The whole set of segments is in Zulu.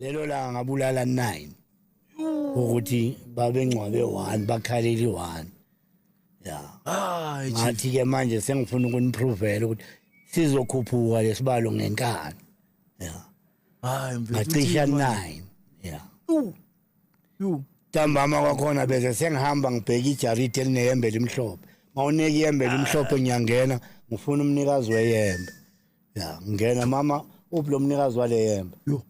Lelo langa ngabulala 9 ukuthi babengcwabe 1, bakhalela i1, ya. Hayi, chief. Ngathi ke manje sengifuna ukuniprovela ukuthi sizokhuphuka lesibalo ngenkani, ya. Hayi, mfethu. Ngacisha Uthini manje? 9, ya. Yu. Yu. Ntambama kwakhona bese sengihamba ngibheka ijaridi elineyembe elimhlophe. Mawunika iyembe elimhlophe, ngiyangena, ngifuna umnikazi weyembe, ya. Ngingena, "Mama, uphi lo mnikazi wale yembe?" Yo.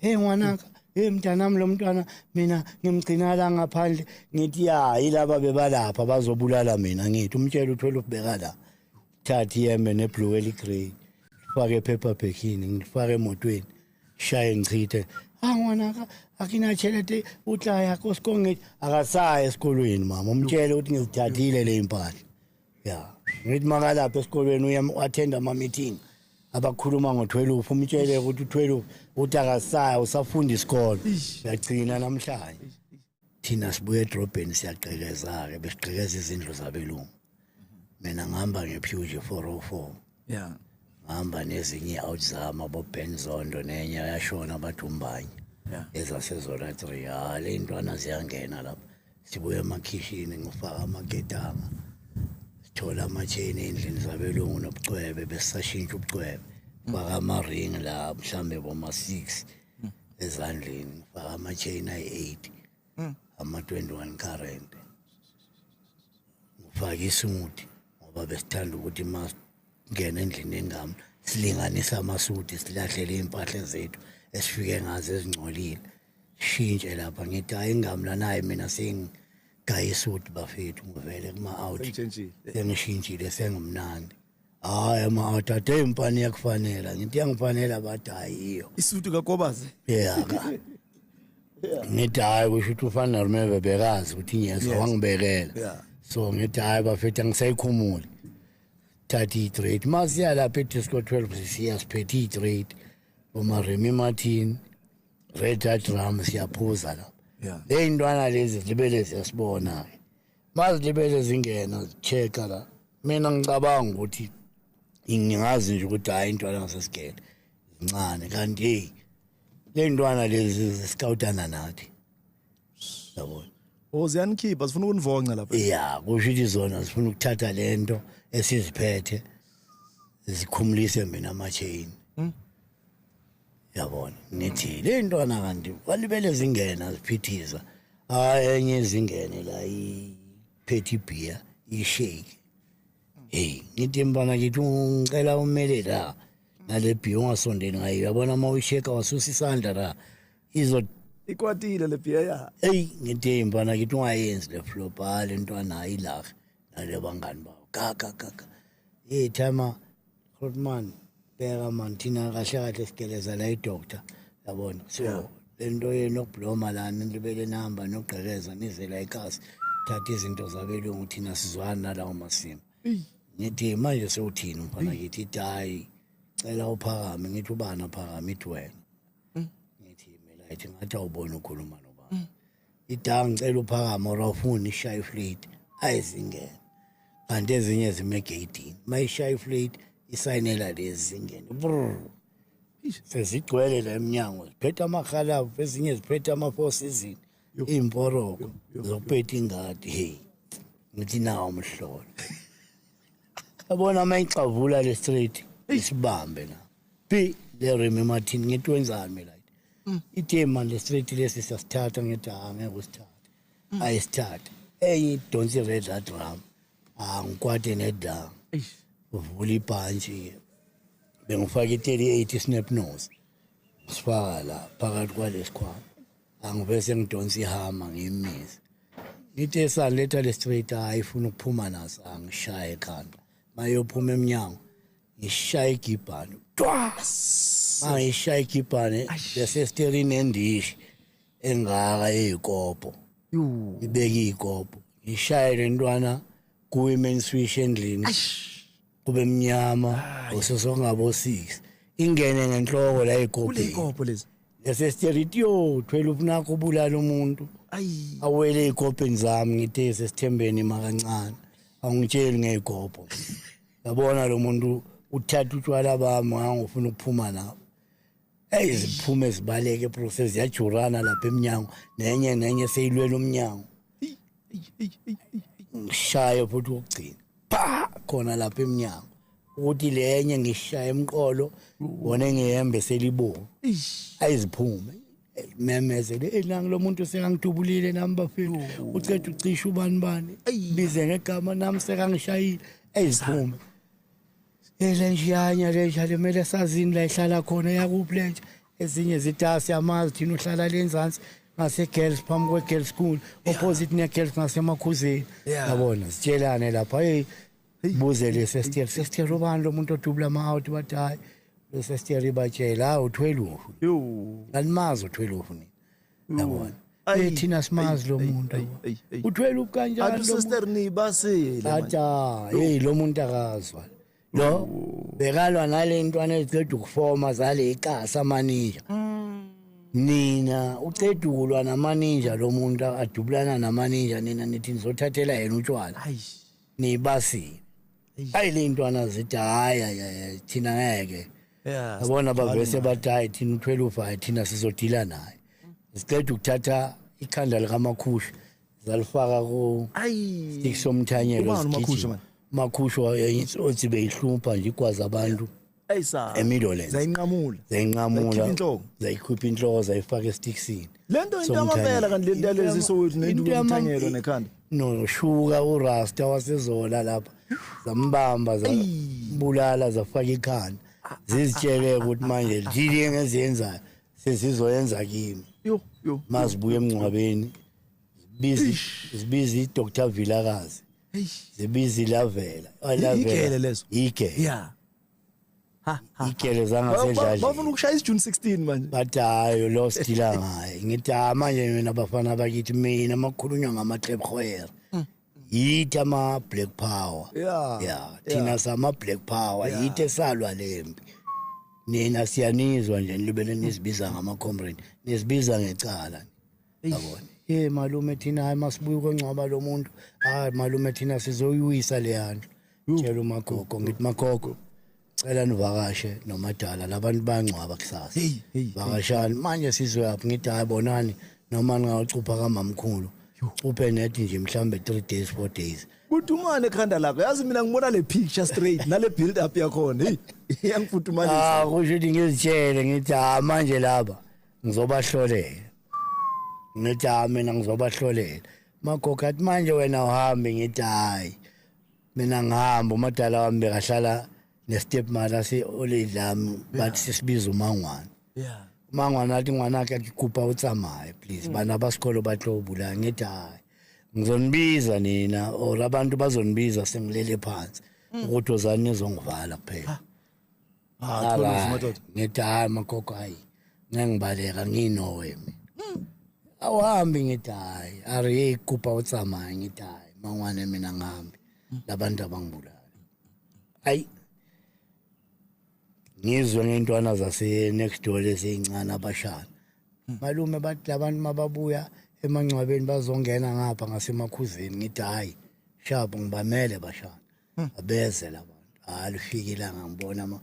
"Hey ngwanaka, hey mntanami, lo mntwana mina ngimgcina la ngaphandle." Ngithi, "Ya, yilaba bebalapha bazobulala mina." Ngithi, "Umtshela uthwele ukubheka la, thatha iyembe neblue eligrey, fake epaper bagini, ngifake emotweni, shaye ngichithe. Ah, ngwanaka, akina tšhelete, o tla ya ko sekolong." Ngithi, "Akasaya esikolweni, mama, umtshele ukuthi ngizithathile le impahla, ya." Ngithi, "Makalapha esikolweni uya attend ama meeting abakhuluma ngo-12, umtshele ukuthi u-12 uthi akasaya, usafunda isikolo." Siyagcina namhlanje thina sibuye edrobheni, siyagqekeza-ke, besigqekeza izindlu zabelungu. Mina ngihamba nge-Peugeot 404. Ngihamba nezinye i-out zami, abo-Ben Zondo, nenye yashona badumbanye ezaseZola 3. Ha, le ntwana ziyangena lapha, sibuye emakhishini, ngifaka amaketanga, sithola ama-chain ey'ndlini zabelungu nobucwebe, besisashintsha ubucwebe, faka ama-ring la, mhlambe boma-6 ezandleni, ngifaka ama-chain ayi-8, ama-21 karat, ngifaka isuti ngoba besithanda ukuthi masingena endlini engami silinganise amasuti, silahlele iy'mpahla zethu esifike ngazo ezingcolile, shintshe lapha. Ngithi, "Hayi, ingamla naye mina sengigaya isuti, bafethu, ngivele kuma-out." Sengitshentshile. Sengishintshile, sengimnandi. Hhayi, ama-out ade impani iyakufanela. Ngithi, "Iyangifanela?" Bathi, "Hhayi, iyo." Isutu kaKobazi. Yeah, ngithi, "Hhayi, kusho ukuthi ufana remember bekazi ukuthi ngiyeza." Wangibekela. So ngithi, "Hhayi bafethu, angisayikhumuli." Thatha i-trade, masiya lapha e-Disco 12, siya siphethe i-trade, boma-Remy Martin, Red Hat rum, siyaphuza lapha. Le ntwana lezi zilibele ziyasibona-ke, mazilibele zingena, zi-check-a la. Mina ngicabanga ukuthi ngingazi nje ukuthi hhayi, intwana ngasesigele zincane, kanti heyi, le ntwana lezi zisikawutana nathi, yabona. Oh, ziyanikhipha, zifuna ukunivonca lapha. Ya, kusho ukuthi zona zifuna ukuthatha lento esiziphethe, zikhumulise mina ama-chain, yabona. Ngithi le ntwana kanti walibele zingena ziphithiza. Hayi, enye izingene la iphethe ibhiya, ishake. Hey, ngithi, "Mbana," ngithi, "ngicela umele la nale bhiya, ungasondeli ngayo, yabona, uma uyisheka wasusa isandla la izo." Ikwatile le bhiya, ya. Eyi, ngithi, "Hey mbana," ngithi, "ungayenzi le flop." Hayi, le ntwana ayilahe nale bangani bawo, ka ka ka ka. Hey timer, Grootman, bheka man, thina kahle kahle sigeleza la i-doctor, yabona. So le nto yenu yokubloma lana, nilibele nihamba nogqekeza, nize la ekasi, thatha izinto zabelungu, thina sizwana nalawo masimo. Ngithi, "Manje sewuthini, mfana?" Ngithi, ithi, "Hayi, cela uphakame." Ngithi, "Ubani aphakame?" Ithi, "Wena." Ngithi mina, ithi, "Ngathi awuboni ukhuluma nobani." Ithi, "Ah, ngicela uphakame or awufuni ishaye iflate." Ayizingene, kanti ezinye zime egeyidini, mayishaya iflate isayinela lezi zingene. Brrr. Sezigcwele la emnyango, ziphethe amahalavu, ezinye ziphethe ama-Four Season, iy'mporoko zokupetha ingadi. Hey, ngithi, "Nawo umhlolo, yabona." Uma ixavula le straight, isibambe la pi le Remy Martin. Ngithi, "Wenzani mina?" Ithi, "Man, le straight lesi siyasithatha." Ngithi, "Ah, ngeke usithathe." Ayisithathe. Enye idonsa i-Red Hat rum. Ah, ngikwate nedanga, uvula ibhantshi, bengifaka i-38 snap nose, sifaka la phakathi kwalesikhwama. Angivese ngidonsa ihama, ngiyimise. Ngithi, "Esani, letha le straight." Hayi, ifuna ukuphuma naso. Angishaye ekhanda, mayophuma emnyango, ngishaya igibhane, twa. Mangishaya igibhane, bese steering endishi engaka eyikopo, ibeke ikopo, ngishaye le ntwana kuwomen switch endlini, kube mnyama, ososongabo 6, ingene ngenhloko la ekopeni. Kuleyikopo lezi. Lese yo 12 nakho ubulala umuntu. Ayi. Awele ey'kopeni zami. Ngithe, "Sesithembeni makancane, awungitsheli ngey'kopo, yabona, lo muntu uthatha utshwala bami, ngangifuna ukuphuma nabo." Eyi, ziphume zibaleke bro, seziyajurana lapha emnyango, nenye nenye seyilwela umnyango. Ey, ey, ey, ey, ey. Ngishaye futhi ukugcina pa khona lapha emnyango, ukuthi lenye ngishaye emqolo, wona ngihembe selibomvu. Eish. Ayiziphume memezele, "Hey, nangi lo muntu sekangidubulile nami bafethu, uceda ucisha ubani bani, bize ngegama nami sekangishayile." Eyiziphume le njiyanya le nja lemele sazini la ihlala khona, yakuphi le nja? Ezinye zithi, "Ah, siyamazi thina, uhlala le nzansi ngase-girls, phambi kwe-girls school, opposite ne-girls ngasemakhuzeni." Yabona, sitshelane lapha, hey, buze le sestier, sestier, ubani lo muntu odubula ama-out? Bathi hayi, lo sestier ibatshela, hayi, u-12. Yo. Animazi u-12 nina, yabona. Ayi, Eh, thina simazi lo ayi, muntu. Ayi, ayi, ayi. U-12 kanjani Athi lo muntu? sister nibasile manje. Athi, "Ah, hey, lo muntu akazwa lo, bekalwa nale ntwana eziceda ukufoma zale ikasa amaninja. Nina uceda ukulwa namaninja, lo muntu adubulana namaninja, nina nithi nizothathela yena utshwala." Ayi. Nibasile. Hayi, le ntwana zithi, hayi, hayi, hayi, thina ngeke. Yabona, bavese bathi, hayi, thina u-12, hayi, thina sizodila naye. Siceda ukuthatha ikhanda likamakhusha, zalifaka ku Ayi. stick somthanyelo. Ubani uMakhusha Sigijima. manje? Makhusha othi beyihlupha nje igwaza abantu Ayisa. eMidlands. Zayinqamula. Zayinqamula. Zayikhipha inhloko. Zayikhipha inhloko, zayifaka estikisini. Lento into yamabela kanti lento yalezi Soweto nento yomthanyelo nekhanda. Noshuka urasta wasezola lapha, zambamba, zambulala, zafaka ikhanda, zizitshele ukuthi manje lithini engeziyenzayo sesizoyenza kimi. Yo yo. Mazibuye emngcwabeni, zibiza zibiza iDr Vilakazi. Hey. Zibiza ilavela. Igele lezo. Igele. Yeah. Ha ha. Igele Bafuna zangasedladleni. ukushaya isi-June 16 manje. Bathi, hayi, lo sidila ngaye. Ngithi, ha, manje mina bafana bakithi, mina makukhulunywa ngama-Klephoer, yithi ama-Black Power. Ya, thina sama-Black Power, yithi esalwa lempi. Nina siyanizwa nje nilibele nizibiza ngama-comrade, nizibiza ngecala, yabona. Ye malume, thina hayi, masibuye ukongcwaba lo muntu, hayi malume, thina sizoyiwisa leya ndlu. Tshela umagogo, ngithi, "Magogo, cela nivakashe nomadala, labantu bayangcwaba kusasa." Hey, hey, Vakashani manje, sizoyaphi? Ngithi, hayi, bonani, noma ningawucupha kamamkhulu, cuphe nethi nje mhlambe 3 days, 4 days. Kudumane ekhanda lakho. Yazi mina ngibona le picture straight nale build up yakhona. Hey, iyangifudumalisa. Ah, kusho ukuthi ngizitshele, ngithi, ha, manje laba ngizobahlolela. Ngithi, ha, mina ngizobahlolela. Magogo athi, "Manje wena uhambe?" Ngithi, hayi, mina ngihamba. Umadala wami bekahlala ne-step mother se-olady lami, bathi sisibiza umangwane. Umangwane athi, "Ngwanaka, ke kopa o tsamaye please, bana ba sekolo ba tlo o bulaya." Ngithi, hayi, ngizonibiza nina or abantu bazonibiza sengilele phansi ukuthi ozani nizongivala kuphela. Ah, thola madoda. Ngithi, hayi magogo, hayi, ngeke ngibaleka, nginowe mina. "Awuhambi?" Ngithi, hayi. Ari, hey, kopa o tsamaye. Ngithi, hayi mangwane, mina ngihambi, labantu abangibulala. Hayi, ngizwe ngentwana zase next door lezincane, abashana, malume, bathi labantu mababuya emangcwabeni bazongena ngapha ngasemakhuzeni. Ngithi, hayi, sharp, ngibamele bashana, abeze labantu. Hayi, lifike ilanga, ngibona ama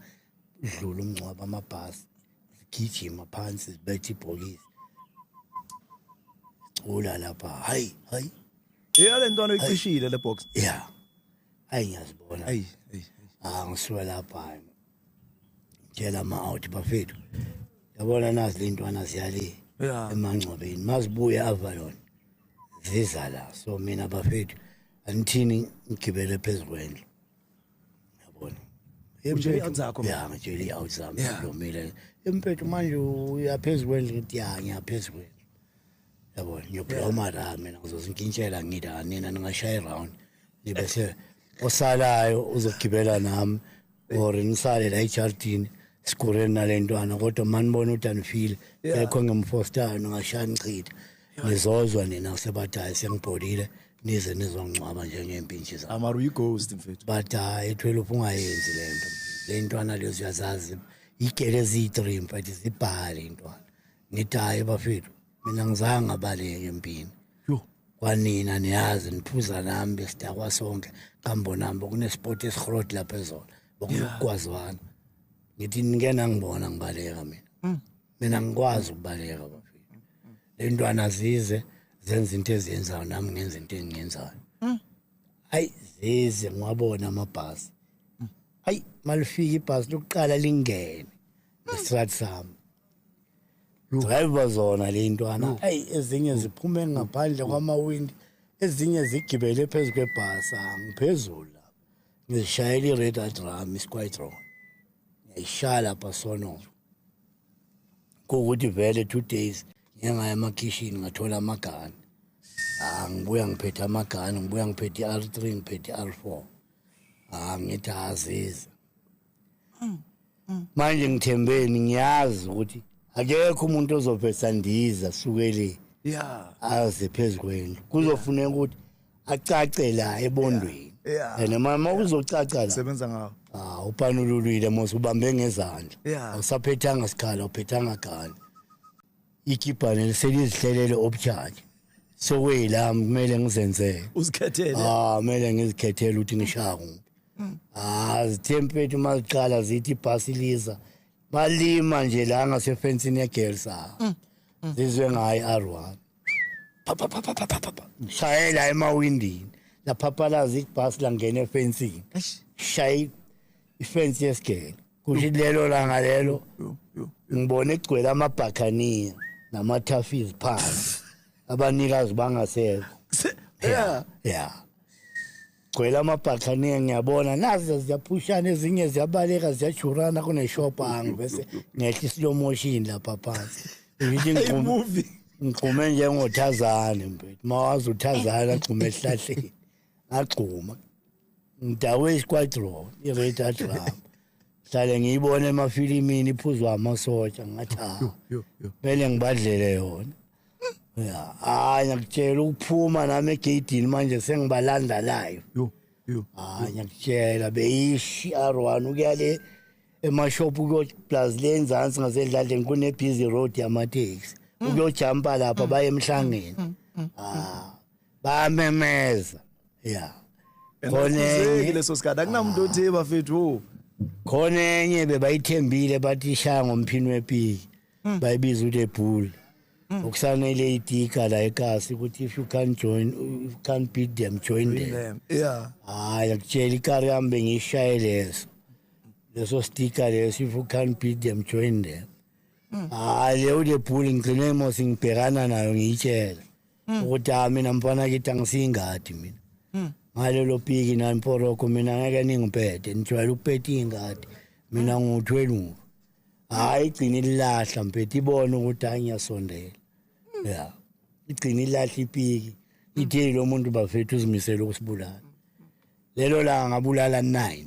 dlula umngcwabo, amabhasi sigijima phansi, sibetha ibhokisi, sicula lapha, hayi hayi. Yeah, le ntwana uyicishile le box. Ya, hayi, ngiyazibona. Ayi, ayi. Ah, ngisuka lapha, hayi, tshela ama-out, bafethu, yabona nazi le ntwana ziyale emangcwabeni, mazibuye Avalon ziza la. So mina bafethu, anithini, ngigibele phezu kwendlu, yabona. Utshele i-out zakho, Ya, ngitshele i-out zami. Lomile impethu, manje uyaphezu kwendlu? Ngithi, ya, ngiyaphezu kwendlu, yabona, ngiyobloma la mina, ngizozinkintshela. Ngithi, "Ah, nina ningashaya i-round, nibese osalayo uzogibela nami or nisale la ejardini, sikureni nale ntwana. Kodwa manibona ukuthi anifile, ekho ngimfostayo, ningashaya nichitha, nizozwa nina sebathi, hayi, sengibhodile, nize nizongcwaba njengey'mpintshi zami." Amara uyi-ghost mfethu. But hayi, ethwele ungayenzi le nto, le ntwana lezo uyazazi, igele eziyi-three mfethu, zibhale intwana. Ngithi, hhayi bafethu, mina ngizange ngabaleka empini. Yo. Kwanina niyazi, niphuza nami, besidakwa sonke kambonami, bokunespoti esihrot lapha ezolo, bokunokugwazwana. Ngithi, nike nangibona ngibaleka mina? Mina ngikwazi ukubaleka bafethu. Le ntwana zize zenza into eziyenzayo, nami ngenza into engiyenzayo. Hayi, zize ngiwabona amabhasi. Hayi, malifika ibhasi lokuqala lingene ngestrati sami, driver zona le ntwana, hayi, ezinye ziphume ngaphandle kwamawindi, ezinye zigibele phezu kwebhasi. Ngiphezulu lapha, ngizishayela i-radar drum, isquadron, ngiyayishaya lapha sono kuwukuthi vele 2 days ngike ngaya emakhishini, ngathola amagani. Ah, ngibuya ngiphethe amagani, ngibuya ngiphethe i-R3, ngiphethe i-R4. Ah, ngithi azize manje, ngithembeni, ngiyazi ukuthi akekho umuntu ozovesa ndiza sukele aze phezu kwendlu. Kuzofuneka ukuthi acace la ebondweni. And mama uzocaca la. Sebenza ngawo. Ah, upanululile mos, ubambe ngezandla. Awusaphethanga sikhala, awuphethanga gani, ikibhane selizihlelele obutshanje, sokuyilami, kumele ngizenzele. Uzikhethele. Ah, kumele ngizikhethele ukuthi ngishaya kuphi. Ah, zithe mfethu maziqala zithi ibhasi liza, balima nje la ngasefensini yegirls. Ah, zizwe ngayo i-R1, pa pa pa pa pa pa pa pa, ngishayela emawindini laphaphalaza ibhasi langena efensini. Eish. Shaye ifensi yesigele, kusho lelo langa lelo Yo, yo. ngibone egcwele amabhakhaniya nama-toughies phansi, abanikazi bangasekho. Ya, gcwele amabhakhaniya, ngiyabona nazo ziyaphushana, ezinye ziyabaleka, ziyajurana kuneshop angi, bese ngehla i-slow motion lapha phansi. Ngithi Movie. Ngigxume njengothazane mfethu, mawazi uthazane agxume esihlahleni, ngagxuma ngidawe isquadron, i-radar drum, hlale ngiyibona emafilimini iphuzwa amasotsha, ngathi ah, Yo, yo. kumele ngibadlele yona. Ya, hayi, ngiyakutshela ukuphuma nami egeyidini manje sengibalanda live. Yo, yo. Hayi, ngiyakutshela, beyishi R1 ukuya le emashop, kuyo plus le enzansi ngasedladleni kune-busy road yamateksi, ukuyojampa lapha baye emhlangeni. Ah, bayamemeza ya. Khona Khona enye leso sikhathi akunamuntu othe bafethu oh. Khona enye bebayithembile, bathi ishaya ngomphini wepiki, bayibiza ukuthi ebhuli, okusanele itika la ekasi ukuthi if you can't join, if you can't beat them, join them. Them. Yeah. Hayi, akutshela, ikari yami bengiyishaye leso sticker leso, if you can't beat them, join them. Hayi, leyo lebhuli ngigcine mos ngibhekana nayo, ngiyitshela ukuthi ha, mina mfana kithi angisiyingadi mina ngalelo piki namporoko, mina ngeke ningiphethe, nijwayele ukuphetha iy'ngadi, mina ngiwu-12. Hhayi, igcine ilahla mphethe, ibone ukuthi hayi, ngiyasondela. Ya, igcine ilahla ipiki, ithi lo muntu bafethu uzimisele ukusibulala. Lelo langa ngabulala 9,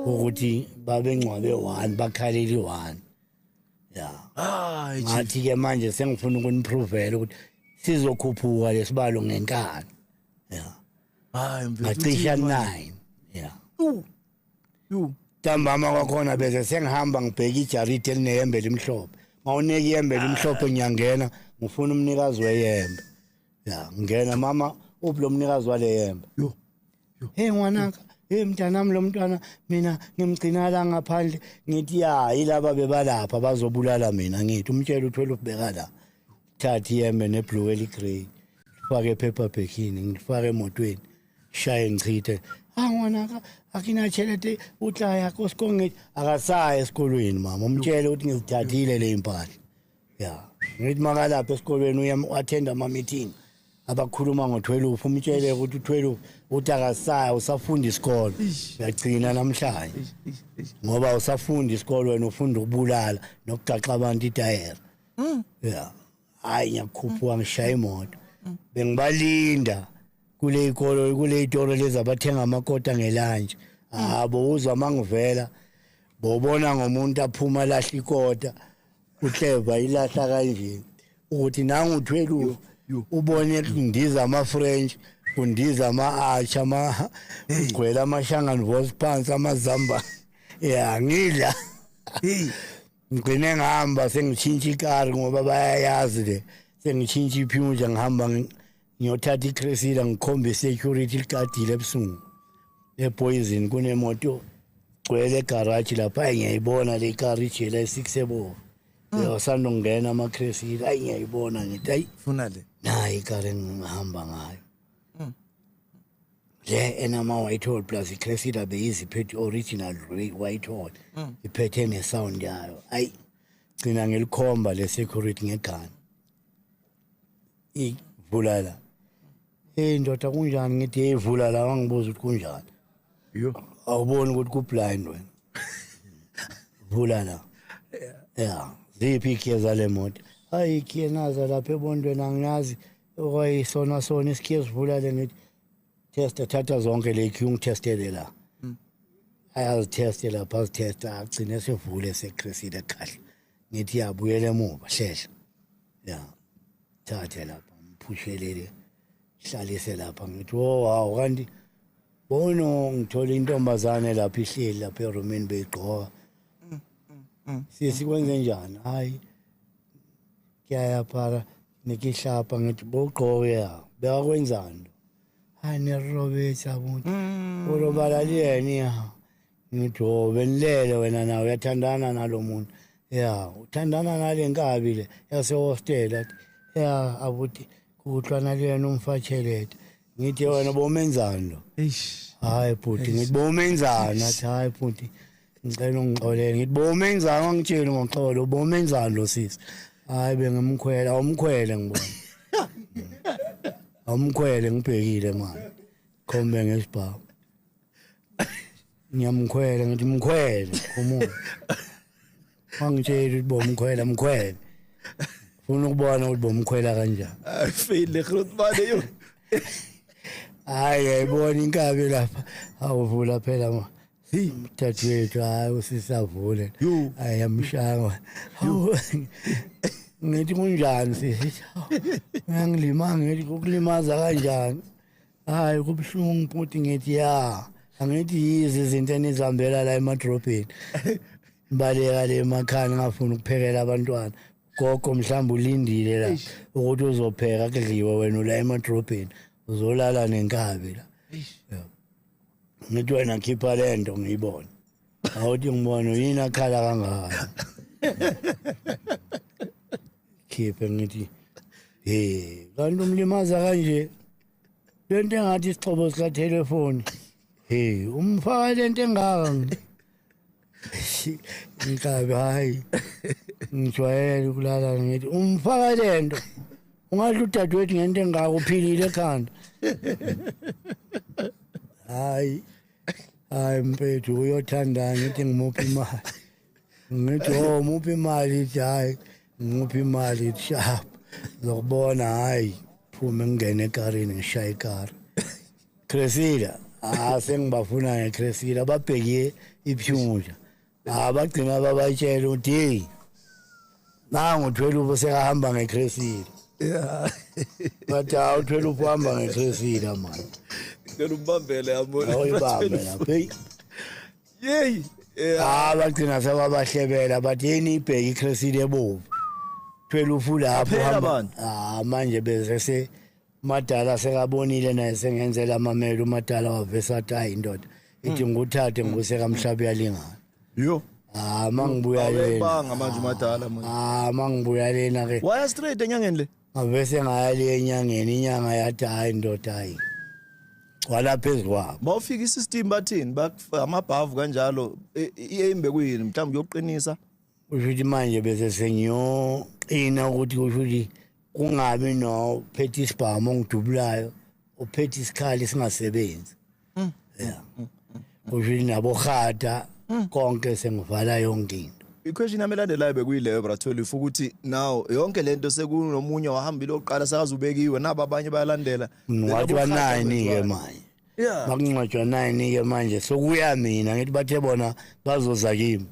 ukuthi babengcwabe 1, bakhalela i-1, ya. Hayi. Ngathi ke manje sengifuna ukuniprovela ukuthi sizokhuphuka lesibalo ngenkani, ya. Hayi mfethu. Ngacisha 9, ya. Yo. Yo. Ntambama kwakhona bese sengihamba ngibheka ijaridi elineyembe elimhlophe, mawunika iyembe elimhlophe, ngiyangena, ngifuna umnikazi weyembe. Ya, ngena, mama, uphi lo mnikazi wale yembe? Yo. Hey ngwanaka, hey mntanami, lo mntwana mina ngimgcina la ngaphandle. Ngithi ya, yilaba bebalapha bazobulala mina. Ngithi umtshela uthwele ubheka la, thatha iyembe neblue eligrey, fake ephepha bhekini, ngifake emotweni, shaye ngichithe. Ah ngwanaka, akina chelete, utlaya kosikole. Ngithi akasaya esikolweni mama, umtshele ukuthi ngizithathile le impahla. Ya, ngithi makalapha esikolweni uya attend ama meeting abakhuluma ngo-12, umtshele ukuthi u-12 uthi akasaya, usafunda isikolo, uyagcina namhlanje ngoba usafunda isikolo, wena ufunda ukubulala nokugaxa abantu itayera. Ya, hayi, ngiyakhuphuka, ngishaya imoto, bengibalinda kule ikolo, kule itolo lezi abathenga amakota ngelantshi. Abo uzwa mangivela, bobona ngomuntu aphuma lahla ikota, uhleva ilahla kanje ukuthi nangu u-12, ubone kundiza ama-French, kundiza ama-arch, ama kugcwele amashangani vos phansi, amazamba ya, ngidla. Hey. Ngigcine ngihamba sengitshintsha ikari ngoba bayayazi le, sengitshintsha iphunja, ngihamba ngiyothatha iCressida, ngikhombe i-security ligadile ebusuku epoison, kunemoto gcwele egaraji lapha. Hayi, ngiyayibona le kari ijela e-six ebovu. Wasanda kungena ama-Cressida, ayi ngiyayibona ngithi ayi Funa le. Nayi ikari engihamba ngayo le enama-Whitehall plus i-Cressida beyiziphethe original Whitehall, iphethe ne-sound yayo. Ayi, gcina ngelikhomba le security ngegani, ivula la. Hey ndoda, kunjani? Ngithi hey, vula la. Wangibuza ukuthi kunjani. Yo. Awuboni ukuthi ku-blind wena? Vula la. Ya, ziphi ikhiye zale moto? Hayi, ikhiye naza lapha ebondweni, angiyazi okwayisona sona isikhiye sivula le. Ngithi testa, thatha zonke le khiye ungithestele la. Ayazitheste lapha, azithesta, agcine sivule seCressida kahle. Ngithi yabuyela emuva, hlehla ya, thathe lapha, ngiphushelele, hlalise lapha. Ngithi oh wow, kanti bono ngithola intombazane lapha ihleli lapha erumini, beyigqoka. Sisi, kwenze njani? Hayi, kuyaya phara nekihlapha. Ngithi bowugqoke ya, bekakwenzani? Hayi, nerobetha abantu urobala liyena ya. Ngithi oh, benilele wena nawe, uyathandana nalo muntu ya, uthandana nale nkabi le yasehostel. Athi ya abuti, kuhlwana liyena umfatshelete. Ngithi wena bomenzani lo? Eish. Hayi bhuti, ngithi bomenzani? Athi hayi bhuti, ngicela ungixolele. Ngithi bomenzani? Wangitshela ngoxolo, bomenzani lo sisi? Hayi, bengimkhwela. Awumkhwele, ngibona awumkhwele, ngibhekile manje, khombe ngesibhamu, ngiyamkhwela. Ngithi mkhwele khumula, wangitshela ukuthi bomkhwela, mkhwele, funa ukubona ukuthi bomkhwela kanjani. Ay, fail le grootman yo. Hayi, yayibona inkabi lapha, awuvula phela ma dadewethu. Hayi, usisavule. Yo. Hayi, yamshaya. Hawu, ngithi kunjani sisi? Ngangilima. Ngithi kukulimaza kanjani? Hayi, kubuhlungu futhi. Ngithi ya, angithi yizi izinto enizihambela la emadrobheni, baleka le emakhaya, ngafuna ukuphekela abantwana. Gogo mhlawumbe ulindile la ukuthi uzopheka kudliwe, wena ula emadrobheni uzolala nenkabi la. Ngithi wena khipha lento ngiyibone. Awuthi ngibone yini akhala kangaka. Khiphe. Ngithi he, kanti umlimaza kanje lento engathi isixhobo sika telefoni? He, umfaka lento engaka inkabi. Hayi, ngijwayele ukulala. Ngithi umfaka lento, ungadla udadewethu ngento engaka, uphilile ekhanda? Hayi hayi mfethu, uyothandana. Ngithi ngimuphi imali? Ngithi oh, muphi imali? Ithi hayi, ngimuphi imali? Ithi sharp, zokubona. Hayi, phume, ngingene ekarini, ngishaya ikari Cressida. Ah, sengibafuna ngeCressida, babheke iPuma. Ah, bagcina babatshela ukuthi hey, nangu 12 sekahamba ngeCressida. Bathi hawu, 12 uhamba ngeCressida manje. Ngicela umbambele yabona. Awuyibambe lapha, hey. Yey. Yeah. Ah, bagcina sebabahlebela, bathi yini, ibheke iCressida ebovu, 12 lapho. Aphela hamba. abantu. Ah, manje bese se madala sekabonile naye, sengenzela amamelo umadala, wavesa athi hayi indoda, ithi ngikuthathe ngikuse kamhlaba uyalingana. Yo. Ah, mangibuya lena. Awuyibanga manje umadala manje. Ah, mangibuya lena ke. Waya straight enyangeni le. Ngavese ngaya le enyangeni, inyanga yathi hayi ndoda, hayi, gcwala phezu kwabo. Mawufika isystem bathini? Amabhavu kanjalo. I-aim bekuyini? Mhlawumbe uyoqinisa. Kusho ukuthi manje bese sengiyoqina ukuthi kusho ukuthi kungabi nophethe isibhamu ongidubulayo, uphethe isikhali singasebenzi ya. Kusho ukuthi nabohata konke, sengivala yonke into. I-question yami elandelayo bekuyileyo, bra 12, ukuthi now yonke lento sekunomunye wahambile oqala, sakazubekiwe, naba abanye bayalandela. Ngathi ba-9 ke manje. Bakungcwatshwa 9 ke manje, sokuya mina. Ngithi bathe bona bazoza kimi,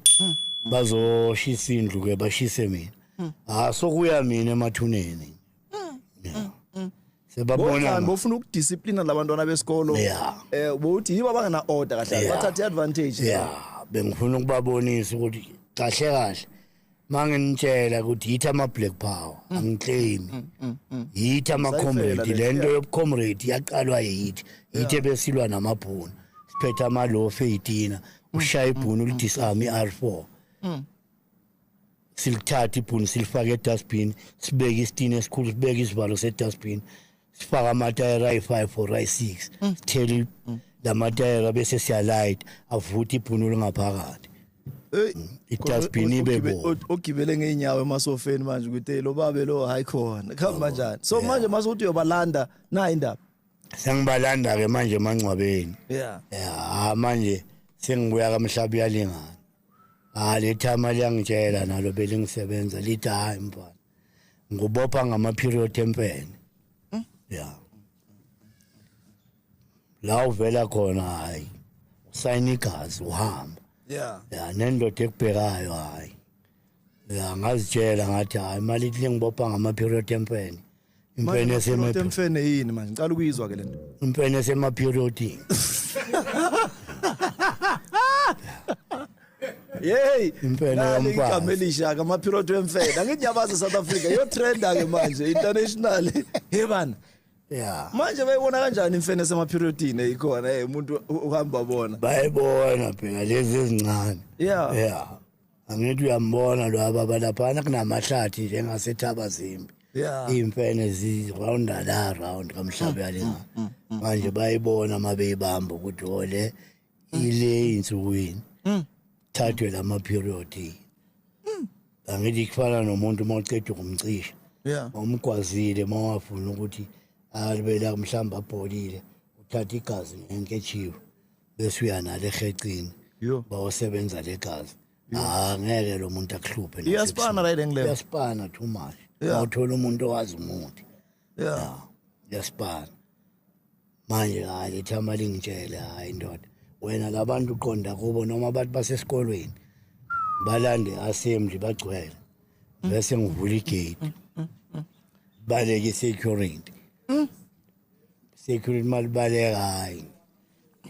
bazoshisa indlu ke, bashise mina. Ah, sokuya mina emathuneni. Yeah. Sebabona. Bobona bofuna ukudisciplina labantwana besikolo. Bothi yibo abangena order kahle, bathathe advantage. Yeah, bengifuna ukubabonisa ukuthi kahle kahle manginitshela ukuthi yithi ama Black Power, angiclaim yithi ama comrade. Sayifela le, Lento yobucomrade yaqalwa yithi, yithi besilwa namabhunu, siphethe amalofu eyitina, ushaya ibhunu ulidisarm i-R4. Silithathe ibhunu silifake edustbin, sibeke isitini esikhulu, sibeke isivalo sedustbin, sifake amatayera ayi-5 or ayi-6, sithele lamatayera bese siyalayita, avuthe ibhunu lingaphakathi. Hey, I-dustbin ibe bomvu. Ogibele ngeenyawo emasofeni manje ukuthi hey, lo babe lo hayi khona kuhamba kanjani? So manje mase uthi uyobalanda na indaba? Sengibalanda ke manje emangcwabeni. Yeah. Ya, manje sengibuya kamhlaba uyalingana. Ah, le thama liyangitshela nalo belingisebenza lithi hayi mfana, ngubopha ngama-period empene. Ya, la uvela khona hayi usayina igazi uhamba. Ya, nendoda ekubhekayo hayi. Ya, ngazitshela ngathi hayi mali ithi lingibopha ngama-period empene, impene Manje emfene yini manje? Ngicela ukuyizwa ke lento. Impene esema-periodini. Hey, Impene nali yomfazi. Igama elisha ke ama-period wemfene. Angithi ngiyabazi South Africa yo trenda ke manje international. Hey bana. Ya. Manje bayibona kanjani imfene esemaperiodini eyikhona? Hey, umuntu uhamba bona. Bayibona phela lezi ezincane. Ya, angithi uyambona lo ababa laphana kunamahlathi njengasethabazimbi. Iy'mfene zirounda la round kamhlaba yalingana. Manje bayibona uma beyibamba ukuthi ole ile ey'nsukwini thathwe lama-period. Angithi kufana nomuntu uma uceda ukumcisha, umgwazile, uma wafuna ukuthi alibela mhlawumbe abholile, uthatha igazi ngenketshiwe bese uya nalo ehecini. Yo. Bawosebenza legazi, ah, ngeke lo muntu akuhluphe. Iyaspana right engleyo. Iyaspana too much. Awuthola umuntu owazi umuthi. Iyaspana manje. Hayi, lethama lingitshele hayi ndoda wena labantu uqonda kubo noma abantu basesikolweni balande assembly bagcwele, bese ngivula igate, baleke i-security. Security malibaleka hayi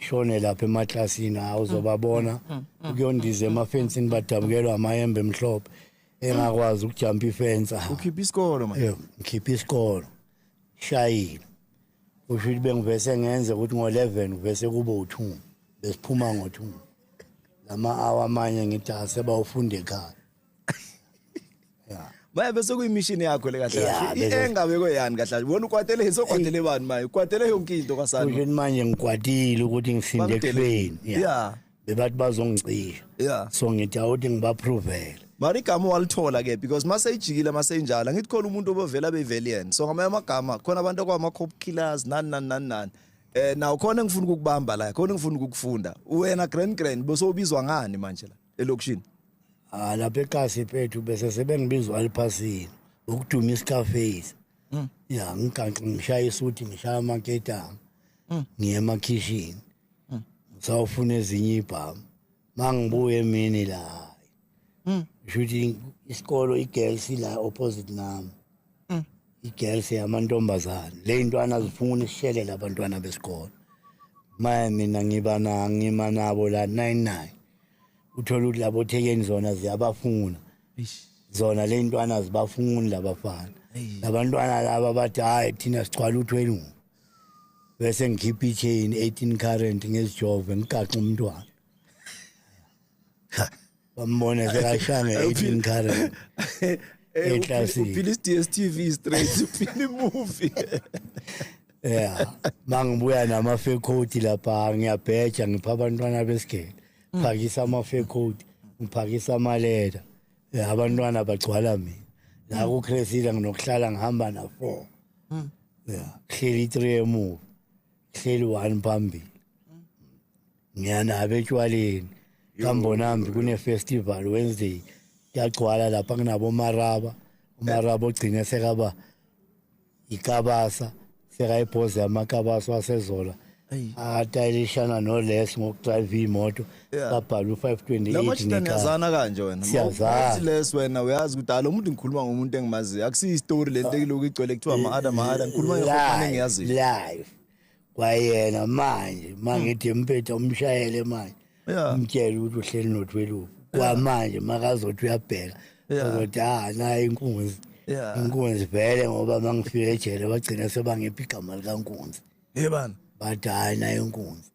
shone lapha emaklasini, awuzobabona ukuyondiza emafensini, badabukelwa amayembe emhlophe engakwazi ukujumpa ifence. Ukhipha isikolo manje. Eh, ngikhipha isikolo shayile, kusho ukuthi bengivese ngenze ukuthi ngo-11 kuvese kube u-2, besiphuma ngo-2 lama-hour amanye ngithi asebawufunda ekhaya. Manje bese kuyimission yakho le kahle Yeah, kahle. bese- I-anger bekoyani kahle kahle. Wona ukwatele sokwatele bani manje? Ukwatele yonke into kwasana. Kusho ukuthi manje ngikwatile ukuthi ngisinde Bakudele. ekufeni. Bebathi bazongicisha. So ngithi awuthi ngibaprovele. Mara igama walithola ke because mase ijikile mase injalo ngithi khona umuntu obovela bevelian. So ngamanye amagama khona abantu okwama cop killers nani nani nani nani. Naw khona engifuna ukukubamba la, khona engifuna ukukufunda. Wena grand grand bosobizwa ngani manje la elokishini? Ah, lapha ekasi pethu bese sebengibizwa aliphasini ukuduma iScarface. Ya, ngiganxe ngishaya isuthi, ngishaya amaketanga, ngiye emakhishini sawufuna ezinye ibhamu. Mangibuye emini la, kusho ukuthi isikolo i-girls la opposite nami, i-girls yamantombazane le ntwana zifuna isishelela abantwana besikolo. Maye mina ngiba na ngima nabo la 99, uthola ukuthi labo thekeni zona ziyabafuna zona le ntwana, zibafuni labafana labantwana laba bathi hayi thina sigcwala uthwelungu. Bese ngikhipha i-chain 18 current ngezijove, ngigaxe umntwana, bambone sekashaya nge-18 current. Eklasini. Uphila i-DStv straight, uphila imovie. Yeah, mangibuya nama-fur coat lapha ngiyabheja, ngipha abantwana besigele, phakisa ama-fur coat, ngiphakisa amaleda. Abantwana bagcwala mina la kuCresida, nginokuhlala ngihamba na-four. Ya, kuhleli i-three emuva, kuhleli one phambili. Ngiyanabo etshwaleni kambonambi, kune-festival Wednesday, kuyagcwala lapha kunabo maraba, umaraba ogcine sekaba ikabasa, sekayibhoze amakabasa wasezola, atayilishana noles ngokudrayiva iy'moto. Babhala u-528. Lamajita niyazana kanje wena? Siyazana. Mawuthi les wena uyazi ukuthi lo muntu ngikhuluma ngomuntu engimaziyo. Akusiyi story lento ekulokhu igcwele kuthiwa ma-ada ma-ada, ngikhuluma ngehopane engiyaziyo. Live kwayena manje mangithi mpetha umshayele manje, umtshele ukuthi uhleli nothwelufu kwamanje, makazothi uyabheka, uzothi ah nayi inkunzi. Inkunzi vele, ngoba mangifika ejele bagcina sebangipha igama likankunzi. Hey bana. Bathi hayi nayo inkunzi.